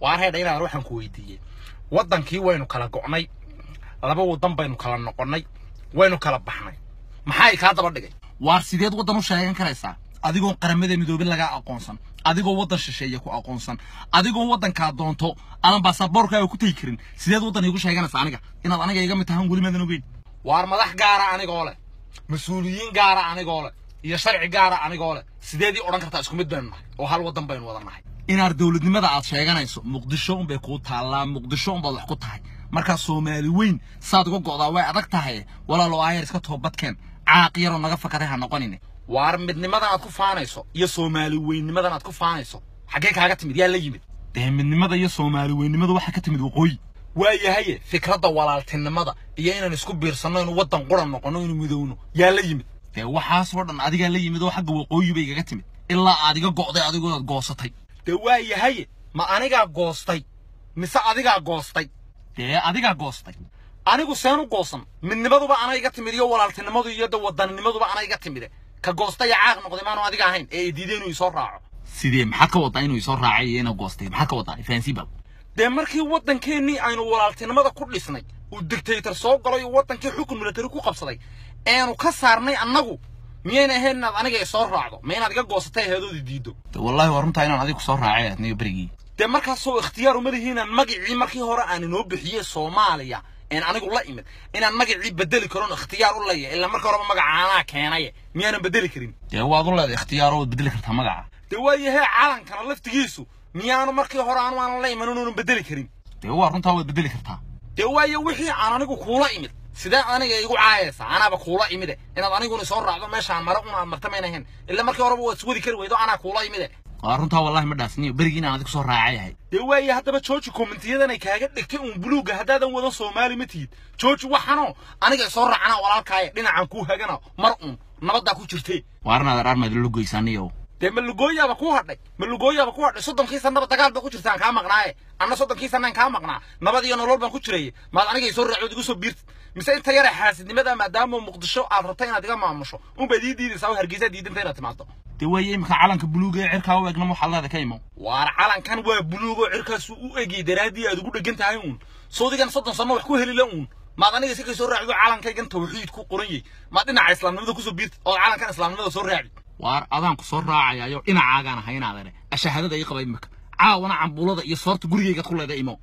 Waar heedha inaan waxaan ku weydiiyey, waddankii waynu kala go'nay, laba waddan baynu kala noqonnay, waynu kala baxnay, maxay kaa daba dhigay? Waar sideed waddan u sheegan karaysaa adigoon Qaramada Midoobin lagaa aqoonsan, adigoo waddan shisheeye ku aqoonsan, adigoo waddankaa doonto aadan baasaboorkaaga ku tegi karin? Sideed waddan iigu sheeganaysaa aniga? Inaad aniga iga mid tahan weli maadan ogeyn. Waar madax gaara anigoo leh, mas-uuliyiin gaara anigoo leh iyo sharci gaara anigoo leh, sideedii odhan kartaa isku mid baynu nahay oo hal waddan baynu wada nahay? Inaad dowladnimada aad sheeganayso Muqdisho unbay kuu taallaa, Muqdisho unbaad wax ku tahay. Markaa Soomaali weyn saad uga go'daa way adag tahay. Walaalo, aayar iska toobadkeen, caaq yaroo naga fakaday ha noqonine. Waar midnimadan aad ku faanayso iyo Soomaali weynnimadan aad ku faanayso xaggee kaaga timid? Yaa la yimid? Dee midnimada iyo Soomaali weynimadu waxaa ka timid waqooyi. Waayahaye, fikradda walaaltinimada iyo inaan isku biirsanno, inuu waddan qura noqono, inuu midowno, yaa la yimid? Dee waxaasoo dhan adigaa la yimid oo xagga waqooyi bay igaga timid, ilaa aad iga go'day, adigoo aad goosatay. Dee waayahaye, ma anigaa goostay mise adigaa goostay? Dee adigaa goostay. Anigu seen u goosan? Midnimaduba ana iga timid iyo walaaltinimadu iyo de wadanninimaduba ana iga timide. Ka goostay ee caaq noqday maanu adiga ahayn ee diiday inuu isoo raaco? Sidee? Maxaad ka wadaa inuu isoo raacay iyo inuu goostay? Maxaad ka wadaa? Fahansii bal. Dee markii waddankeennii aynu walaaltinimada ku dhisnay uu dictator soo galay oo waddankii xukun military ku qabsaday eenu ka saarnay annagu, miyayna ahayn inaad aniga isoo raacdo? Ma inaad iga goosatay aheedoodi diiddo? Wallaahi waa runtaa, inaan adiga kusoo raacay adniyo berigii. Dee markaasoo ikhtiyaar uma lihi inaan magicii markii hore aan inoo bixiyey Soomaaliya een anigu la imid inaan magacii bedeli karon ikhtiyaar u leeyahay? Ilaa marka horeba magaca anaa keenaye, miyaanan bedeli karin? Dee waad u leedahay ikhtiyaar oo waad bedeli kartaa magaca. Dee waayahay, calankana laftigiisu miyaanu markii hore aanu aanan la iman inuunan bedeli karin? Dee waa runtaa, waad bedeli kartaa. Dee waayo, wixii aan anigu kuula imid sidee aniga igu caayaysaa? Anaaba kuula imide, inaad aniguna soo raacdo meeshaan mare un aad marta mayna ahayn? Ilaa markii horeba waad iswadi kari weydo, anaa kuula imide. Waa runtaa, wallahi ma dhaafsaniyo berigii inaan adigu soo raacayahay. Dee waaye, haddaba jooji comment-iyadan ay kaaga dhigtay uun buluugga haddaadan wadan Soomaali ma tihid. Jooji waxanoo aniga soo raacana walaalkaaye, dhinacan kuu hagana mar uun nabaddaa ku jirtee. Waarnaad araarmaad lugoysaaniyow. Dee ma lugooyaaba ku hadhay? Ma lugooyaaba ku hadhay? 30-kii sanaba dagaal ba ku jirtaan kaa maqnaaye, anna 30-kii sanaan kaa maqnaa, nabad iyo nolol baan ku jirayay. Maad aniga isoo raacdood igu soo biirtid, mise inta yara xaasidnimada maadaama Muqdisho aad rabta inaad iga maamusho unbaad ii diidaysaa oo Hargeysa diidanta inaad timaado? Dee waaye, imika calanka buluuga ee cirkaa u egnama waxaad leedahay ka imo. Waar calankan waa buluug oo cirkaasu u egay daraaddii aad ugu dhegan tahay uun soodigan 30 sano wax ku helila uun. Maad aniga si kay soo raacdo calankaygan tawxiid ku qoran yahay, maad dhinaca islaamnimada kusoo biirtid ood calankan islaamnimada soo raacdi. Waar adaan ku soo raacayayo, dhinacaagaan ahay inaadane ashahaadada ii qaba imika caawana cambuulada iyo soorta gurigaygaad ku leedahay imo.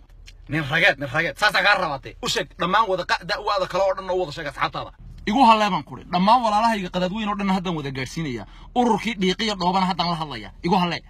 Nin rageed, nin rageed saasaa kaa rabaatee. U sheeg dhammaan wada da'waada kale oo dhan oo wada sheeg asxaabtaada. Igu hallee baan kuri, dhammaan walaalahayga qadaadweyn oo dhan haddaan wada gaadhsiinaya, ururkii dhiiqiya dhoobana haddaan la hadlaya. Igu hallee.